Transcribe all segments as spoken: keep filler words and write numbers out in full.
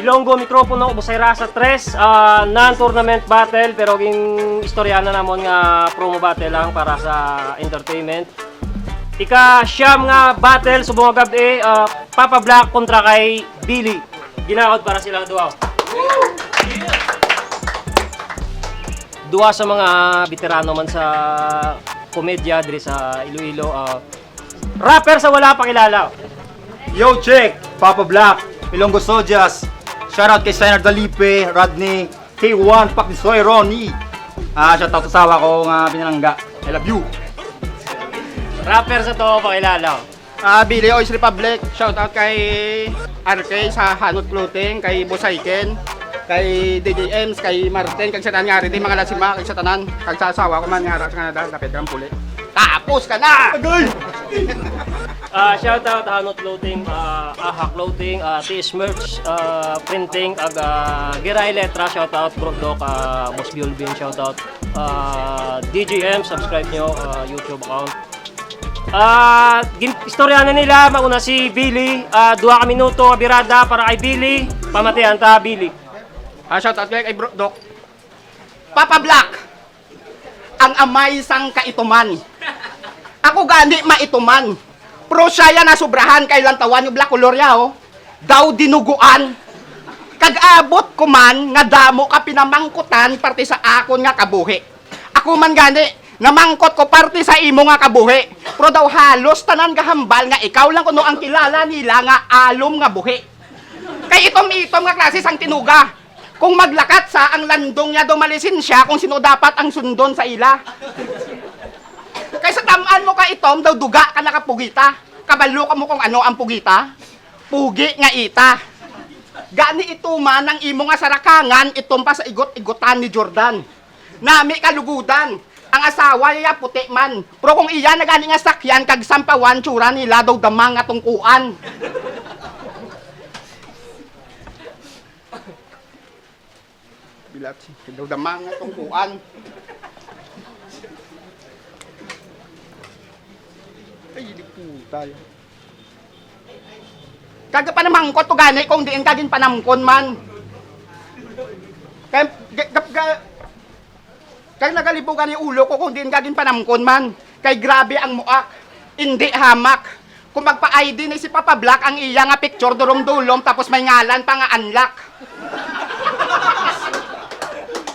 Ilonggo Mikropono, Busay Rasa tres, ah, non-tournament battle, pero gin istorya na namon nga promo battle lang para sa entertainment. Ika-siyam nga battle subong nga gab-i, ah, Papa Black kontra kay Billy. Ginaot para silang duwa. Duwa sa mga veterano man sa komedya diri sa Iloilo, ah, rapper sa wala pa kilala. Yo, check! Papa Black, Ilonggo Sojas. Shoutout kay Senator Dalipe, Rodney, K one, Paknisoy, Ronnie. Ah, shoutout sa asawa ko nga pinalangga. I love you. Rapper sa to, pakilala. Ah, Billy Oys Republic. Shoutout kay R K sa Hanot Clothing, kay Boss Aiken, kay D J Ems, kay Martin, kag sa tanan nga ari, di mga lasima, kag sa tanan, kag sa asawa ko man nga ara sa Canada, dapit ang puli. Tapos ka na! Agay! Ah, shoutout Hanot Clothing, ah, Aha Clothing, ah, T S Merch, ah, Printing, ag, ah, Giray Letra, shoutout Bro Doc, ah, Boss Biolvin, shoutout, ah, D J M, subscribe nyo, ah, YouTube account. Ah, gin-, istorya na nila, mauna si Billy, ah, duha ka minuto nga birada para kay Billy, pamatian ta, Billy. Ah, shoutout kay, kay Bro Doc. Papa Black, ang amay sang kaituman. Ako gani maituman. Pero siya ya nasobrahan kay lantawan yung black color ya, oh. Daw dinuguan. Kag abot ko man nga damo ka pinamangkutan parte sa akon nga kabuhi. Ako man gani, namangkot ko parte sa imo nga kabuhi. Pero daw halos tanan gahambal nga ikaw lang kuno ang kilala nila nga alom nga buhi. Kay itom-itom nga klase sang tinuga. Kung maglakat sa ang landong niya daw malisensya kung sino dapat ang sundon sa ila. Kay sa tam-an mo ka itom daw duga ka nakapugita. Kabalo ka mo kung ano ang pugita? Pugi nga ita. Gani ituman ang imo nga sarakangan itom pa sa igot-igotan ni Jordan. Nami kalugudan. Ang asawa niya puti man. Pero kung iya na gani nga sakyan kag sampawan, tsura nila daw damang nga tungkuan. Bilat, daw damang nga tungkuan. Ay, di puta yan. Kag panamangkot ko gani kung diin ka ginpanamkon man. Kay, ga-, ga-, ga-, kag nagalibugan ni ulo ko kung diin ka ginpanamkon man. Kay grabe ang muak. Indi hamak. Kung magpa-I D ni si Papa Black ang iya nga picture dulom-dulom tapos may ngalan pa nga unlock.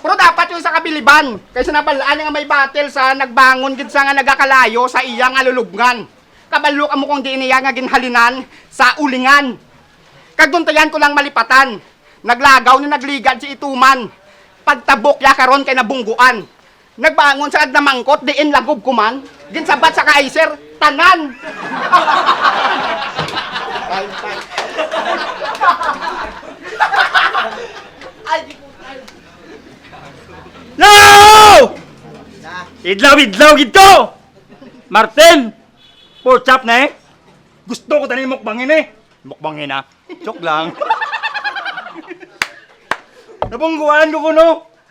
Pero dapat yung sa kabiliban. Kay sa nabalaan nga may battle sa nagbangon gid sa nga nagakalayo sa iya nga lulubngan. Kabalo kamo kung diin niya nga ginhalinan sa ulingan. Kag duntayan ko lang malipatan. Naglagaw ni nagligad si Ituman. Pagtabok ya karon kay nabungguan. Nagbangon sa agna mangkot diin lagob ko man. Ginsabat sa kaiser tanan. No! Idlaw-idlaw gid ko! Martin! Pork chop na eh. Gusto ko tani mukbangin eh. Mukbangin ah. Joke lang. Nabungguan ko kuno.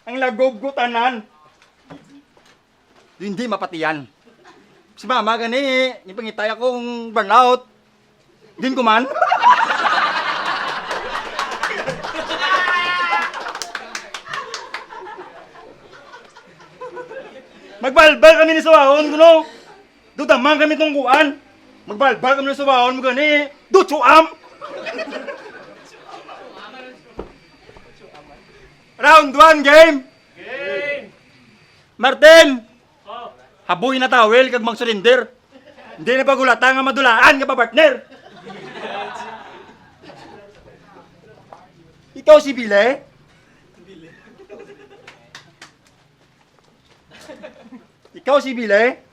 Ang lagob ko tanan. Hindi mapatiyan. Si mama gani, ipangitay akong burnout. Din ko man. Magbalbal kami ni Suwaon, kuno. Dudaman kami tungkuan. Magbalbal kami ni Suwaon, mo gani. Ducho am. Round one, game. Game. Martin. Oh. Haboy na towel kag mag-surrender. Hindi na pagulata nga madulaan nga pa-partner. Ikaw si Bile? Ikaw si Bile?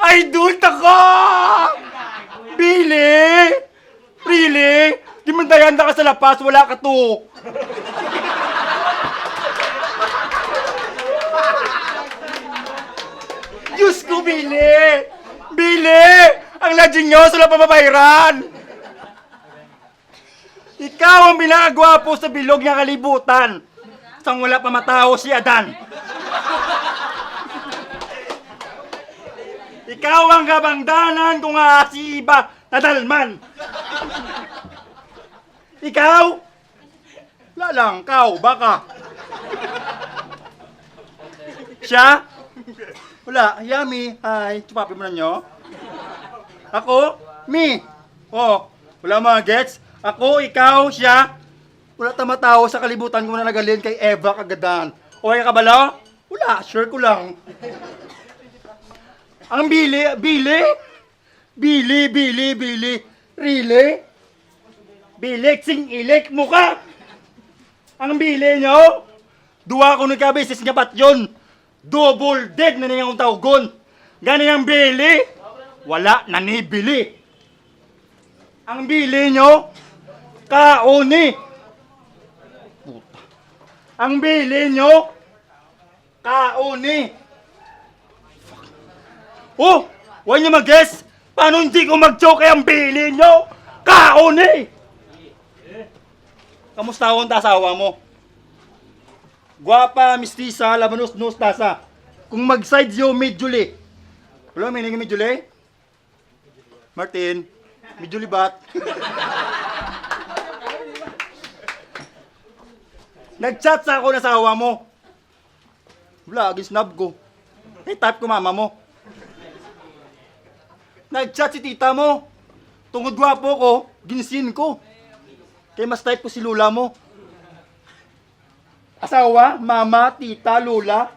Idol ta ka! Bile! Really? Mandayan na ka sa lapas, wala ka to. Diyos ko, Bili! Bili! Ang lodging nyo, wala pa mabayran! Ikaw ang pinakagwapo sa bilog nga kalibutan. Sang wala pa matawo si Adan. Ikaw ang kabangdanan kung nga si iba nadalman. Ikaw? Wala lang, kaw, baka. Siya? Wala, yummy. Hi, chupapi mo na nyo? Ako? Me? Oh, wala mga gets? Ako, ikaw, siya? Wala ta matawo sa kalibutan kung na nagalin kay Eva kagadan. O kaya kabalo? Wala, sure ko lang. Ang bili, bili? Bili, bili, bili. Really? Bilik sing ilik mo ka! Ang bili nyo? Duwa ko ni kabisis nga patyon. Double dead na niyang tawgon. Gani ang bili, wala na ni bili. Ang bili nyo, kaoni. Puta. Ang bili nyo, kaoni. Oh, wala niyo mag-guess? Paano hindi ko mag-joke kay ang bili nyo? Kaoni! Kamusta ang asawa mo? Guwapa, mistisa, labanos-nos, tasa. Kung mag-side yo, medyo li. Wala, may naging medyo li? Martin, medyo libat. Nag-chat sa ako na sa asawa mo. Wala, gisnab ko. Kay type ko mama mo. Nag-chat si tita mo. Tungod gwapo ko, ginsin ko. Kay mas type ko si lola mo. Asawa, mama, tita, lola.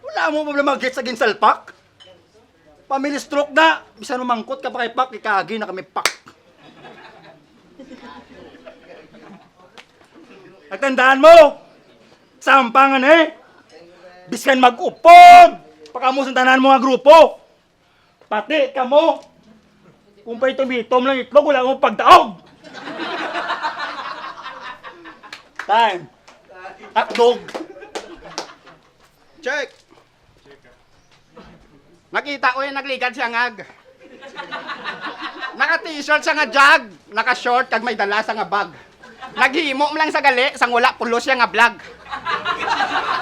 Wala mo problema get sa ginsalpak. Family stroke na, bisan mamangkot ka pa kay Pak, ikagi na kami Pak. Nagtandaan mo, sampangan eh. Biskan mag-upod, pakamusan tanan mo nga grupo. Pati kamo, kung pa itom-itom lang itlog, wala mo pagdaog. Time. Hotdog. Check. Nakita ko yung nagligad siya ngag. Naka-t-shirt siya nga jag, naka-short kag may dala sa nga bag. Naghimo man lang sa gali sang wala pulos siya nga vlog.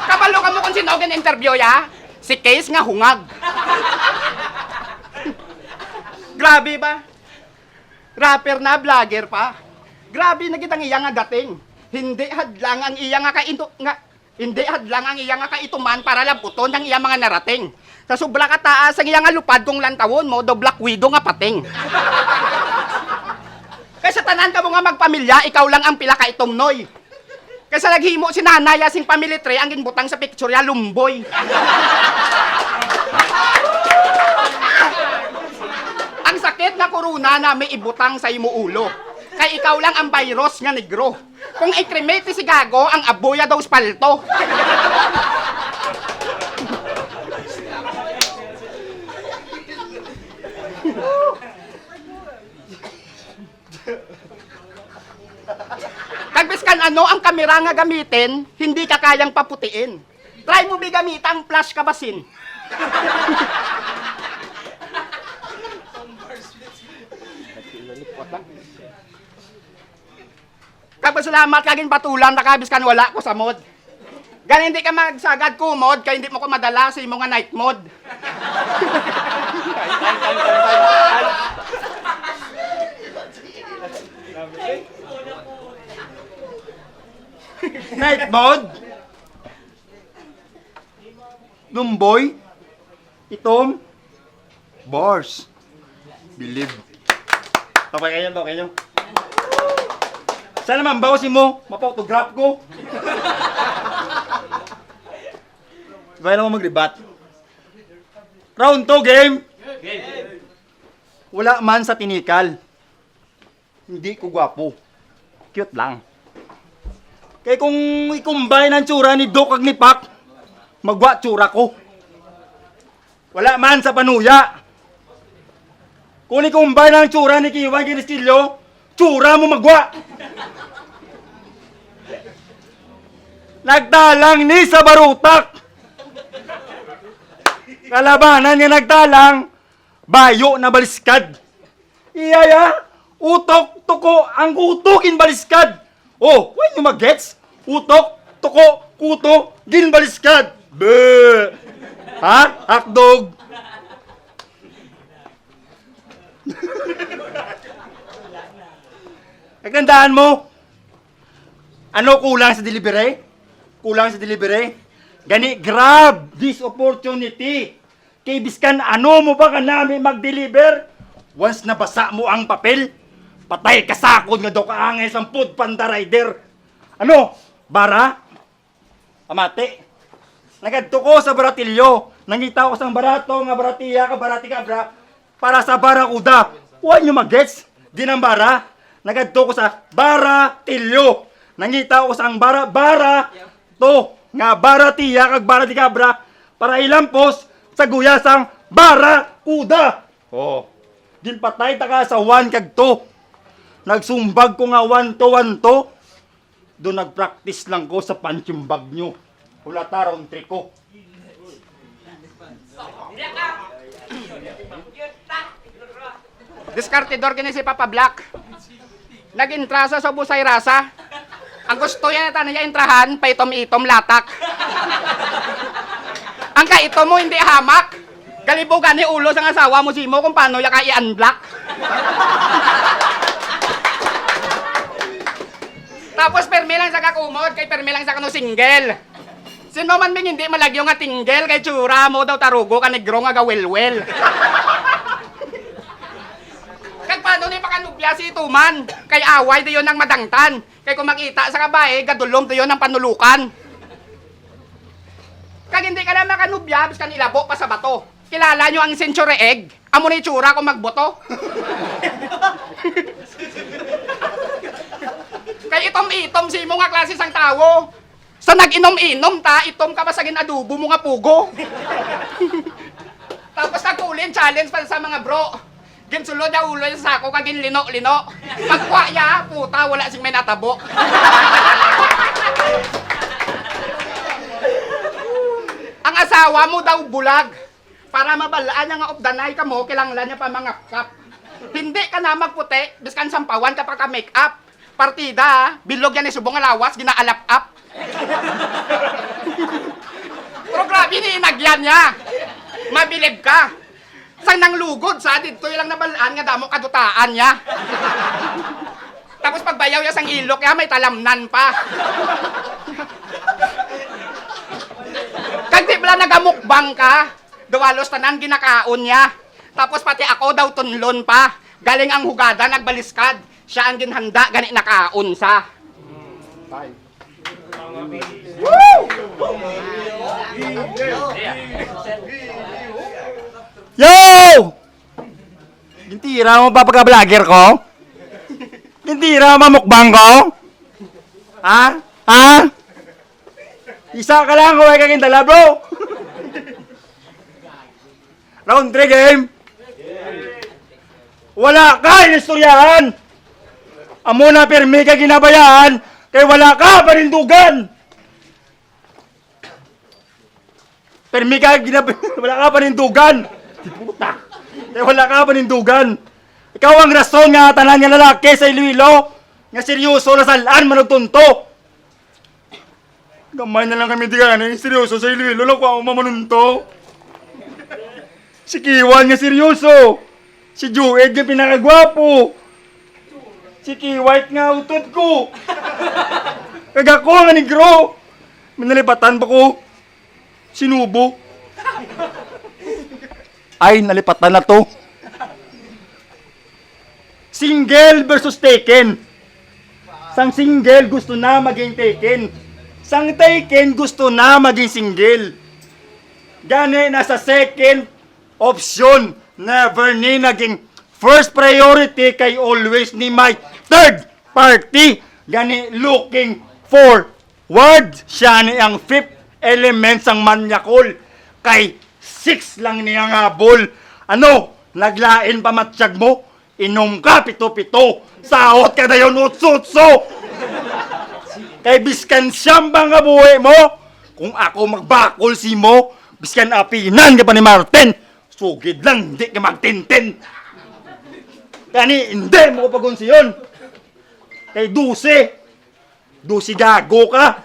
Kabalo kamo kung sino gin-interview ya? Si Case nga hungag. Grabe ba? Rapper na, vlogger pa. Grabe na gid ang iya nga dating. Hindi hadlang ang iya nga kainto nga Hindi hadlang ang iya nga kaituman para labuton ang iya mga narating. Sa sobra ka taas ang iya nga lupad kung lantawon mo daw Black Widow nga pating. Kay sa tanan kamo nga magpamilya, ikaw lang ang pila ka itom, noy. Kay sa naghimo si nanay sing family tree ang ginbutang sa picture ya lumboy. Ang sakit nga corona na may ibutang sa imo ulo. Kay ikaw lang ang virus nga negro. Kung i-cremate si Gago, ang abuya daw espalto. Kag biskan ano ang kamera nga gamitin, hindi ka kayang paputiin. Try mo bi gamita ang flash ka basin. Kag pasalamat ka, ginbatulan ta ka, biskan wala ko sa mood. Gani hindi ka magsagad ko mood, kay hindi mo ko madala sa imo nga night mode. Night mode? Lumboy? Itom? Bars. Bilib. Tapay kayo, tapay kayo. Sana mambaw si mo, mapa-autograph ko. Sabay na mo mag-rebut. Round two, game. Wala man sa tinikal. Hindi ko gwapo. Cute lang. Kay kung i-combine ang tsura ni Doc kag ni Pac, magwa tsura ko. Wala man sa panuya. Kung i-combine ang tsura ni Kiwan kag ni Castillo, tsura mo magwa. Nagtalang ni sa barutak. Kalabanan nga nagtalang, bayo na baliskad. Iya ya, utok, tuko, ang kuto, ginbaliskad. Oh, why nyo mag-gets? Utok, tuko, kuto, ginbaliskad. Be! Ha? Hakdog. Kagandaan mo? Ano, kulang sa delivery? Kulang sa delivery? Gani, grab this opportunity. Kay biskan ano mo pa kanami mag-deliver, once nabasa mo ang papel, patay ka sakod nga daw kaangay sang food panda rider. Ano? Bara? Amati. Nagadto ko sa baratilyo. Nangita ko sang barato nga baratiya ka barati kabra para sa barakuda. Wa nyo magets? Di nang bara. Nagadto ko sa baratilyo. Nangita ko sang bara, bara to nga baratiya kag barati kabra para ilampos sa guya sang barakuda. Oh. Ginpatay ta ka sa one kag two. Nagsumbag ko nga one two, one two. Do nag-practice lang ko sa punching bag nyo. Hulata ron triko. Diskartidor kini si Papa Black. Nag-intra sa Subusay Rasa. Ang gusto niya na niya intrahan, paitom-itom latak. Ang kaitom mo hindi hamak. Galibugan ni ulo sang asawa mo, Simo, kung paano ya ka i-unblock. Tapos permi lang sa kakumod, kay permi lang sa kano single. Sin mo man bing hindi malagyo nga tinggel, kay tsura mo daw tarugo ka negro nga gawelwel. Kag paano ni pakanubya si Tuman? Kay away dayon ang madangtan. Kay kung makita sa kabae, gadulom dayon ang panulukan. Kag hindi ka na makanubya, biskan ilabo pa sa bato. Kilala nyo ang century egg? Amo na itsura kung magboto. Kay itom-itom si imo nga klase sang tawo. Sa nag-inom-inom ta, itom ka pa sa gin-adobo mo nga pugo. Tapos nagkulin challenge pa sa mga bro. Ginsulod ang ulo sa sako kag ginlino-lino. Pagkuha niya, puta, wala sing may natabo. Ang asawa mo daw bulag. Para mabalaan niya nga updanay kamo, kinahanglan niya pa mangapkap. Hindi ka na magputi, biskan sampawan ka pa ka make-up. Partida, bilog yan ni subong nga lawas, ginaalap-ap. Pero grabe ni inagyan niya. Mabilib ka. Sang nanglugod sa, didto lang nabalaan nga damo kadutaan niya. Tapos pagbayaw niya sang ilok niya, may talamnan pa. Kag di bala nagamukbang ka? Daw halos tanan ginakaon niya. Tapos pati ako daw tunlon pa. Galing ang hugada nagbaliskad. Siya ang ginhanda gani nakaon sa. Yo! Gintira mo pa pagka-vlogger ko? Gintira mo mukbang ko? Ha? Ha? Isa ka lang, wala ka gindala, bro. Round three game. Wala ka inistoryahan. Amo na pirmi ka ginabayaan kay wala ka panindugan. Pirmi ka ginab-, wala ka panindugan. Di puta. Kay wala ka panindugan. Ikaw ang rason nga tanan nga lalaki sa Iloilo nga seryoso na salan manugtunto. Gamay na lang kami di ka na seryoso sa Iloilo, lang ko ako mamanunto. Si Kiwan nga seryoso. Si Jued nga pinakagwapo. Si Kiwait nga utod ko. Kag ako nga negro. Minalipatan pa ko. Sinubo. Ay, nalipatan na to. Single versus taken. Sang single gusto na maging taken. Sang taken gusto na maging single. Gani na sa second option, never ni naging first priority kay always ni may third party. Gani looking for Word, siya ni ang fifth element sang manyakol, kay six lang niya nga habol. Ano, naglain pa matsyag mo? Inom ka, pito-pito. Saot ka dayon, utso-utso. Kay biskan siyam ba nga buhi mo, kung ako magbakol sa imo, biskan apinan ka pa ni Martin, sugid lang, di ka magtintin. Kani, hindi mo ko pagunsiyon. Kay dose, dose gago ka.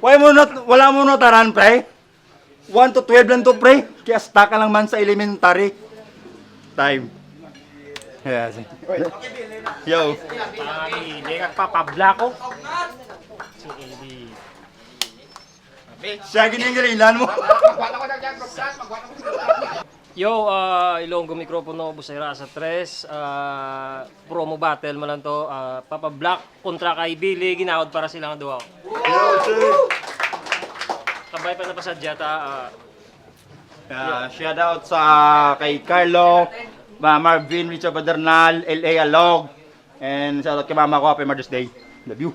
Wala mo na, wala mo na taran, pre. One to twelve lang to, pre. Kaya stuck ka lang man sa elementary. Time. Yeah, si- Yo. Ay, hindi nagpapabla ko. Si A B. Siya gini ang galilan mo. Yo, ah, Ilonggo Mikropono, Busay Rasa Tres, ah, promo battle mo lang to, ah, Papa Black kontra kay Billy, ginawad para sila nga duha. Kabay pa na pasadya ta, ah, Ah, shout out sa kay Carlo, Ma Marvin, Richard Padernal, L A Alog, and shout out kay mama ko, happy Mother's Day. Love you.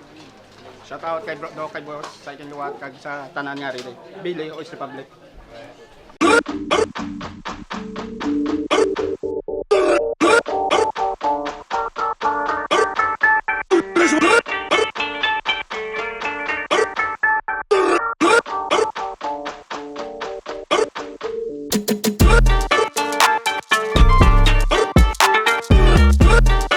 Shout out kay Bro Do, kay Boss, sa ikin luwat, kag sa tanan nga rin. Billy, Ois Republic.